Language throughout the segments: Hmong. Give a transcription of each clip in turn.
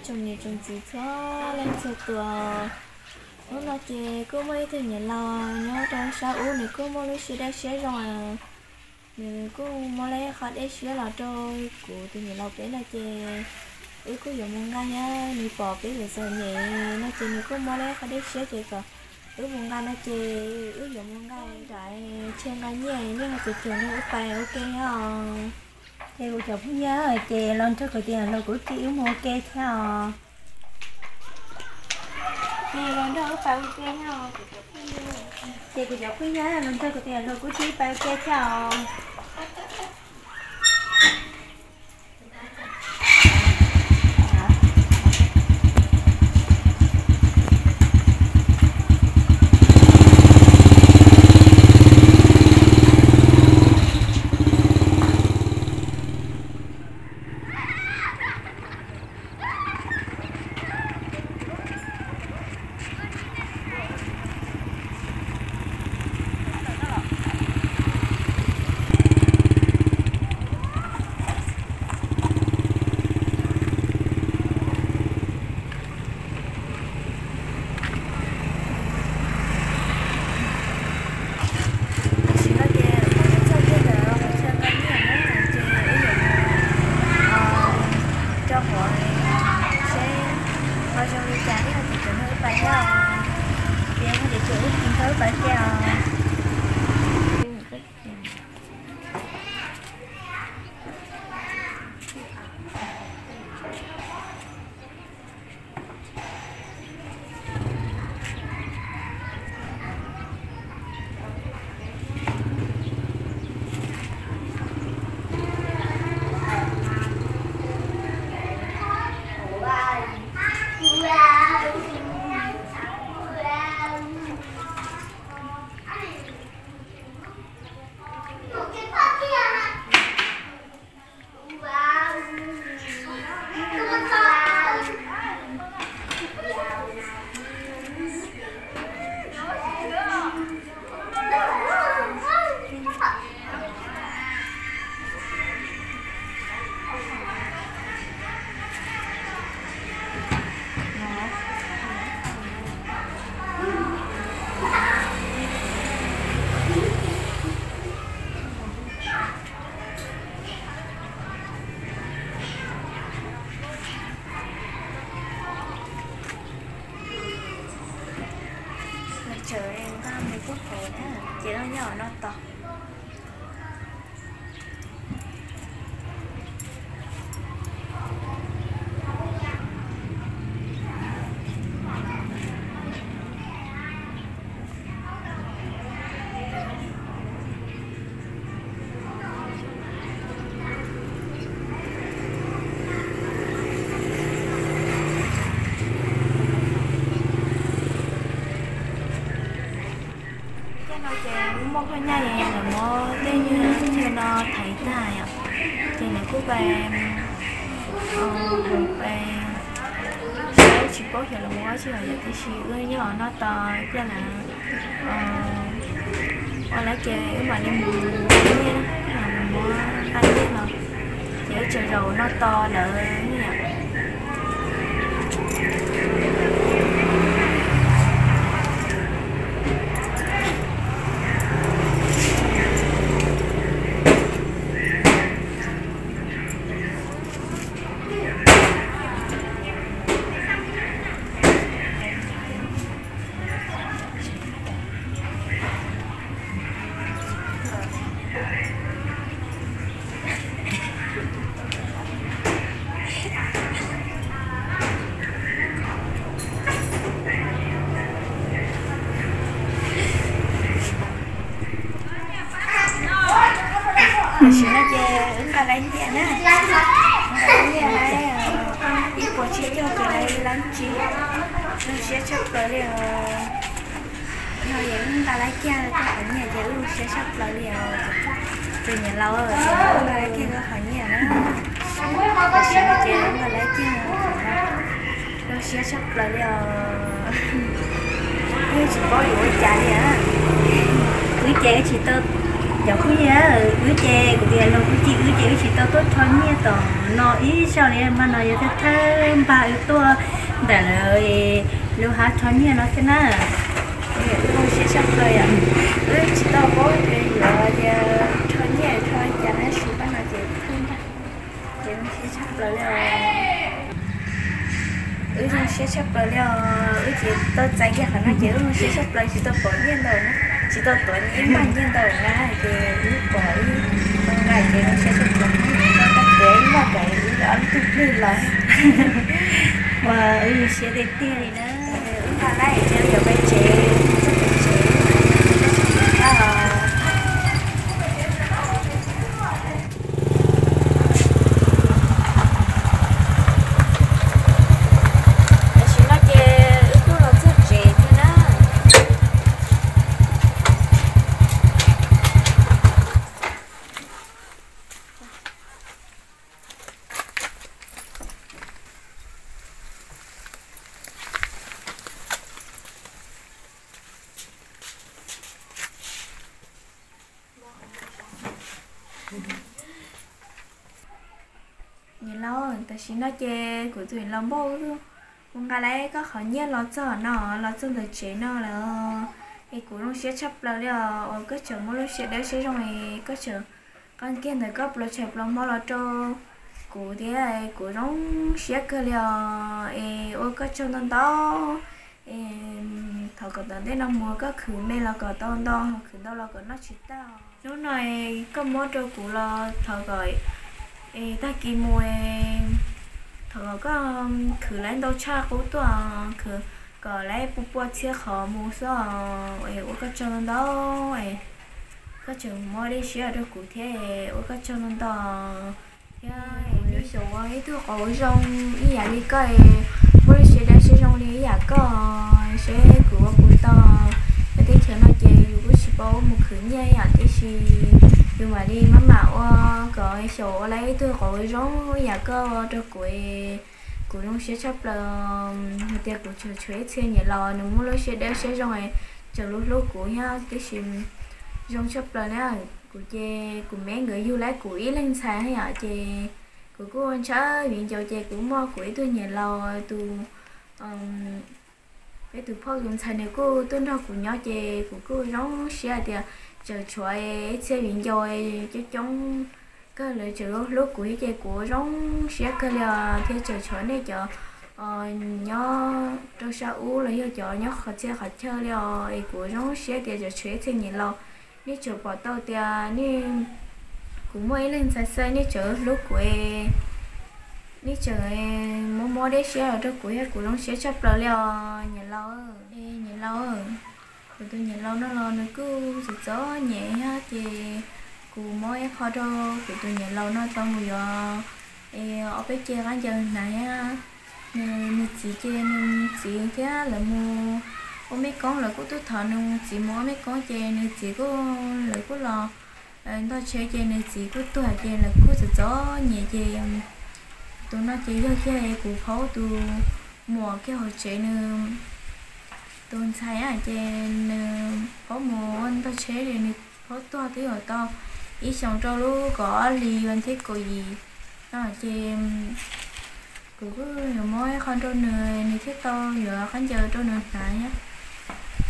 Tsoom niam tsoom txiv txhua leej txhua tus, hnub no ces kuj muaj ib tug niam laus nyob rau sab ub, nws kuj muaj lub siab dawb siab zoo, nws kuj muab lub qhov dej siab los rau kuv tus niam laus peb no ces wb kuj yuav mus nqa thiab. Nws pom peb yuav txom nyem no ces nws kuj muab lub qhov dej siab ces kom wb mus nqa no ces wb yuav mus nqa, tsam tseg nqa nyiaj nej ho tseem caum nrog wb pais ua ke thiab os. Ces kuv cov phooj ywg, ces los nrog kuv tus niam laus Kub Tib wb mus ua ke thiab os. Ces los nrog wb pais ua ke thiab os. Ces kuv cov phooj ywg, los nrog kuv tus niam laus Kub Tib pais ua ke thiab os. Tam sim no ces wb twb txog kiag ntawm qhov chaw nqa nyiaj na, ces wb yuav mus rau qhov seb ho zoo li cas nej ho tseem caum nrog wb pais thiab os. Ces ho tseem caum wb, nrog wb pais thiab os. Los tseem nqa mus pub hauv na, ces los nyob no tos. Tej no ces muaj phoj nyaj es lawv muab tej nyuag chaw no thaiv tag yom, ces lawv kuj pais, pais, tsis paub xyov lawv mus ua tsi hauv yom, tiam sis wb nyob no tos ib pliag lawv ua lawv ces wb mam li mus nqa nyiaj, mus nqa nyiaj los ces wb tseem zaum no tos lawv yom. Tam sim no ces wb nqa lawv nyiaj na, nqa lawv nyiaj lawv ib puas tsib caug ces lawv lab tsib, zoo siab tshaj plaws li os. No ces wb nqa lawv kiag tau qhov nyiaj ces wb zoo siab tshaj plaws li os. Tus niam laus, wb nqa lawv kiag tau qhov nyiaj na, tam sim no ces wb nqa lawv kiag, zoo siab tshaj plaws li os. Wb tsis paub yuav ua cas li, wb ces wb tsis tau Cov phooj ywg, wb ces kuv tias los kuv cia wb ces wb tsis tau tuaj rho nyiaj tom no ib zaug li, mas no yog thawj thawj npag wb tuaj ntawm lawv lub hav rho nyiaj no thiab na. Wb zoo siab tshaj plaws yom, wb tsis tau paub tias yuav tias rho nyiaj rho li cas na, tab sis pab no ces thawj npag ces zoo siab tshaj plaws li os. Wb zoo siab tshaj plaws li os, wb ces tau txais kiag qhov no ces wb zoo siab tshaj plaws, tsis tau pom nyiaj ntau na, tsis tau tuav ib npag nyiaj ntau na, ces wb pom wb nqa ces zoo siab tshaj plaws, tau tag kev ib npag kev wb ob tug plig los. Ua wb zoo siab tiag tiag li na. Wb nqa lawm ces yuav pais tsev, txog pem tsev, txog pem tsev os. Tam sim no ces wb kuj los txog tsev thiab na. Niam laus, tam sim no ces kuv tus niam laus npauj wb mus nqa lawm koj qhov nyiaj los txog no, los txog ntawm tsev no lawm. Es kuv zoo siab tshaj plaws li os, uas koj tseem muaj lub siab dawb siab zoo es koj tseem qee kiag ntawm koj pluas tshais pluas hmo los rau kuv thiab, kuv zoo siab kawg li os. Es ua koj tsaug ntau ntau. Thov kom tom ntej no mus koj khwv me los kom tau ntau, khwv ntau los kom noj tsis tag. Hnub no koj muab rau kuv los thov kom tag kis mus thov kom koj khwv lawv ntau tshaj qub tuaj, khwv kom lawv pua pua txhiab qhov mus xwb. Ua koj tsaug ntau ntau, koj tseem muab dej siab rau kuv thiab, ua koj tsaug ntau ntau. Thiab xyaum ua ib tug qauv zoo ib yam li koj, muaj lub siab dawb siab zoo li ib yam koj, seb kuv ua puas tau. Nyob teb chaws no ces yus kuj tsis paub mus khwv nyiaj ib yam, tiam sis yus mam li maj mam ua kom xyaum ua lawm ib tug qauv zoo ib yam koj rau kuv. Kuv zoo siab tshaj plaws hais tias kuv tseem tshuav ib txhia niam laus nws muaj lub siab dawb siab zoo, tseem hlub hlub kuv thiab, tiam sis zoo tshaj plaws na. Kuv ces kuv me nkawd yug lawm kuv ib leeg ntxhais thiab yom, ces kuv kuj ntshaw viv ncaus ces kuv muaj kuv ib tug niam laus tus, peb tus phauj tus ntxhais nws kuj tuaj nrog kuv nyob ces kuv kuj zoo siab hais tias tseem tshuav ib txhia viv ncaus coob coob kawg, lawv tseem hlub kuv thiab ces kuv zoo siab kawg li os. Thiab tseem tshuav nej cov nyob rau sab ub los yog cov nyob qhov txhia qhov chaw li os, es kuv zoo siab tias tseem tshuav ib txhia niam laus. Nej tseem pom tau tias nej, kuv muaj ib leeg ntxhais xwb nej tseem hlub kuv, nej tseem mob mob dej siab los rau kuv thiab, kuv zoo siab tshaj plaws li os niam laus. Niam laus, kuv tus niam laus no los nws kuj txom txom nyem thiab ces kuv muab ib qho rau kuv tus niam laus no tau mus yuav ob peb ce qaib ncaws hnav thiab. Nws, nws txiv ces nws txiv thiab lawv mus ua mej koob, lawv kuj tuaj thov nws txiv mus ua mej koob ces nws txiv kuj, lawv kuj los ntog tsheb ces nws txiv kuj tuag ces lawv kuj txom txom nyem ces tus no ces yog kiag kuv phaub tus muam kiag hauv tsev, nws tus ntxhais ces nws phaub mus ua ntog tsheb, nws phaub tuag twb yuav tau ib xyoos rau lub kaum ob hlis vas thib kaum yim no ces kuv kuj yuav muab ib qho rau nws, nws thiaj tau yuav qaib ncaws rau nws hnav thiab.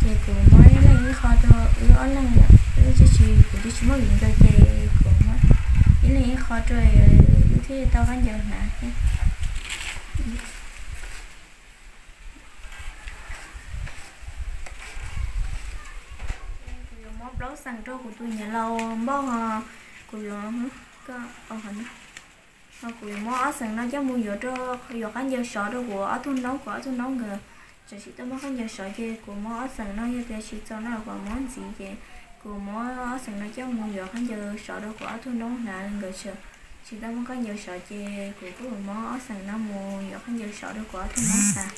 Ces kuv muab ib leeg ib qho rau wb ob leeg, wb tsis, kuv twb tsis muaj viv ncaus ces kuv muab ib leeg ib qho rau wb thiaj tau qaib ncaws hnav thiab. Kuv yuav muab plaub xeem rau kuv tus niam laus npauj, kuv yuav, kuv yuav muab ob xeem no coj mus yuav rau, yuav qaib ncaws sov rau kuv ob tug noob, kuv ob tug noob nkawd tseem tsis tau muaj qaib ncaws sov ces kuv muab ob xeem no, yog tias tsis txaus no los kuv muab ntxiv ces kuv muab ob xeem no coj mus yuav qaib ncaws sov rau kuv ob tug noob hnav, nkawd tseem tsis tau muaj qaib ncaws sov ces kuv kuj muab ob xeem no mus yuav qaib ncaws sov rau kuv ob tug noob hnav.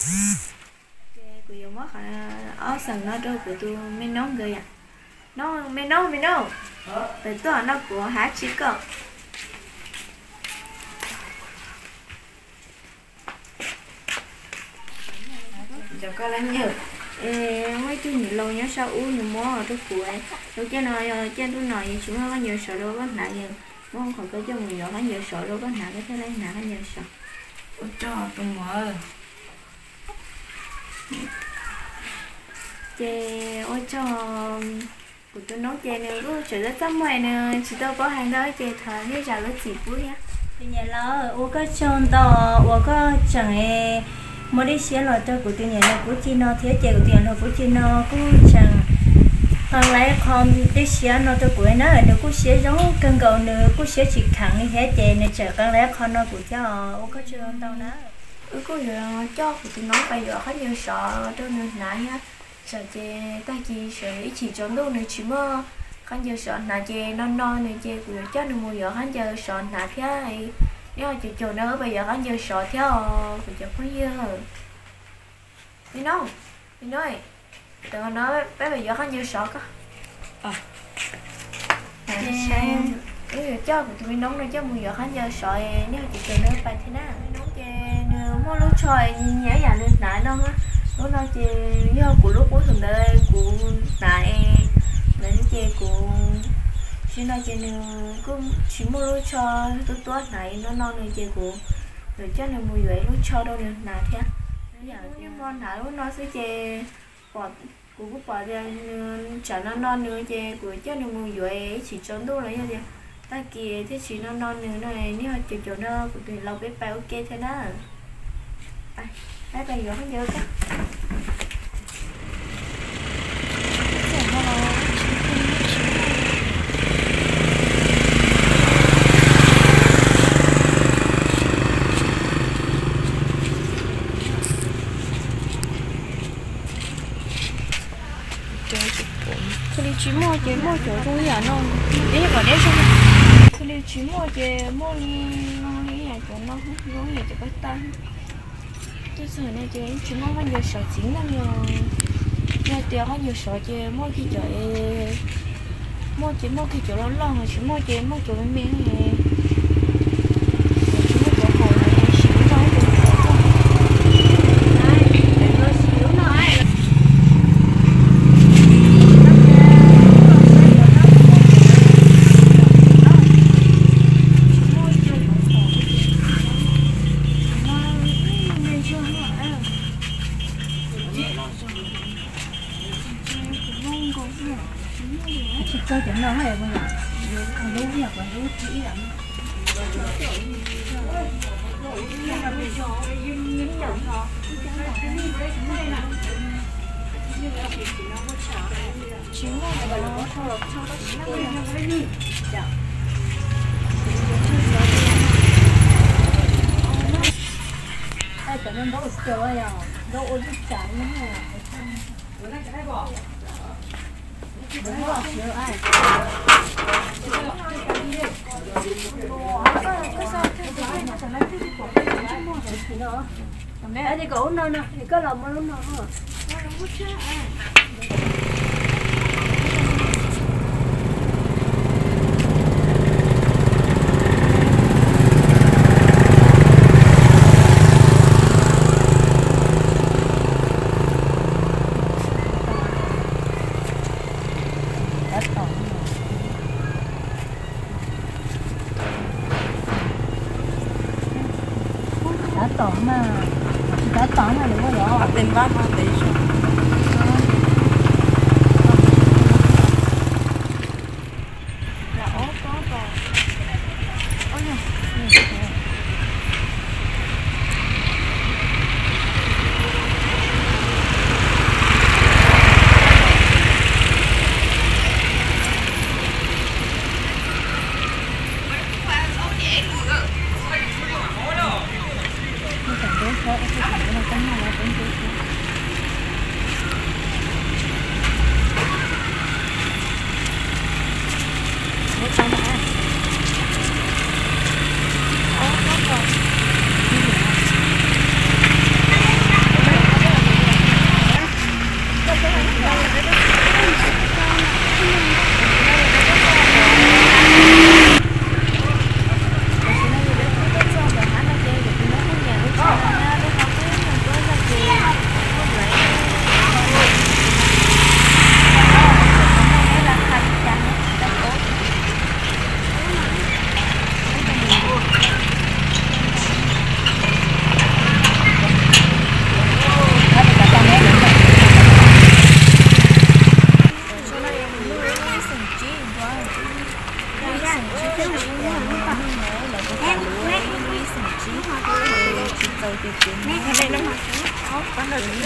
Ces kuv yuav muab ob xeem no rau kuv tus me noob nkawd yom. Noob, me noob, me noob, pem tuaj no kuv hais tsis koj. Cov koj lab nyawg. Es muaj ib tug niam laus nyob sab ub nws muab rau kuv, lub caij no yog caij ntuj no yeej tsis muaj khaub ncaws sov rau koj hnav, muab qhov koj coj mus yuav khaub ncaws sov rau koj hnav, koj thiaj li hnav khaub ncaws sov. Ua tsaug tus muam. Ces ua tsaug. Kuv tus noob ces nws kuj tseem txaj muag, nws tsis tau paub hais ntau ces thov nej zam lub txim pub thiab. Tus niam laus, ua koj tsaug ntau uas koj tseem muab dej siab los rau kuv tus niam laus pub ci no thiab ces kuv tus niam laus pub ci no kuj tseem qee lais qho dej siab no rau kuv na. Nws kuj siab zoo kawg nkaus, nws kuj siab tsis kheev li thiab ces nws tseem qee lais qho no kuv thiab. Ua koj tsaug ntau na. Wb kuj yuav coj kuv tus noob pais yuav khaub ncaws sov rau nws hnav thiab, tsam ces tag kis sawv ib chim tsaus ntuj nws tsis muaj khaub ncaws sov hnav ces no no nws ces kuv yuav coj nws mus yuav khaub ncaws sov hnav thiab. Neb ho caum caum nws pais yuav khaub ncaws sov thiab os kuv cov phooj ywg. Me noob, me noob, tam no peb pais yuav khaub ncaws sov koj. Wb yuav coj kuv tus me noob no coj mus yuav khaub ncaws sov, nej ho caum caum nws pais thiab na. Me noob ces nws muaj lub tsho nyiam ib yam nws hnav no. Lub no ces yog kuv lub qub thaum ntawd kuv hnav, ntawd ces kuv, tsis no ces nws kuj tsis muaj lub tsho tuab tuab hnav no no nws ces kuv yuav coj nws mus yuav ib lub tsho rau nws hnav thiab. Yam li hmo hnav lub no xwb ces kuv kuj pom tias nws tsam no no nws ces kuv coj nws mus yuav ib chim tsaus ntuj los yog tias tag kis thiaj tsis no no nws no, nej ho caum caum nrog kuv tus niam laus peb pais ua ke thiab na. Peb pais yuav khaub ncaws. Thiaj li tsis muaj ces muaj cov zoo ib yam no. Thiaj li tsis muaj ces muaj li, li ib yam cov no, zoo ib yam cov paj tag. Tuaj txog no ces tsis muaj khaub ncaws sov txiv neej li. Yog tias khaub ncaws sov ces muaj kiag cov, muaj ces muaj kiag cov loj loj, tsis muaj ces muaj cov me me. Tsis muaj cov haum, siv lub no, siv lub no. Tsis txog cov no hais puas yom? Lub yog puas lub tib yom? Tsis muaj cov no, tsis muaj cov no. Cov no ntaub ua cas yom, ntaub ua lub tsav no. Kom ub no no, koj los muaj lub no. Tab tom mas, tsis tab tom mas lawv ua los. Tes npab no ntev zog.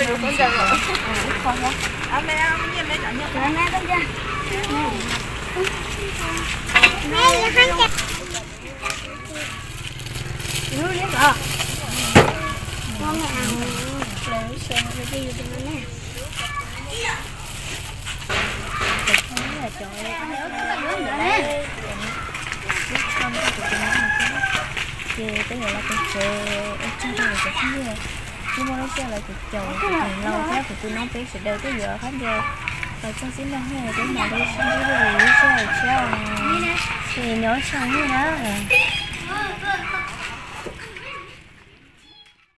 Ces peb yuav los pem tsev ua tsaug rau cov phooj ywg, twb muaj lub sij hawm los caum caum kuv tus hluas thiab kuv tus noob, peb sawv daws twb yuav qab ncaws los txog txij no, peb mam li sib ntsib dua lwm lub sij hawm tshiab os. Ces nyob zoo nawb.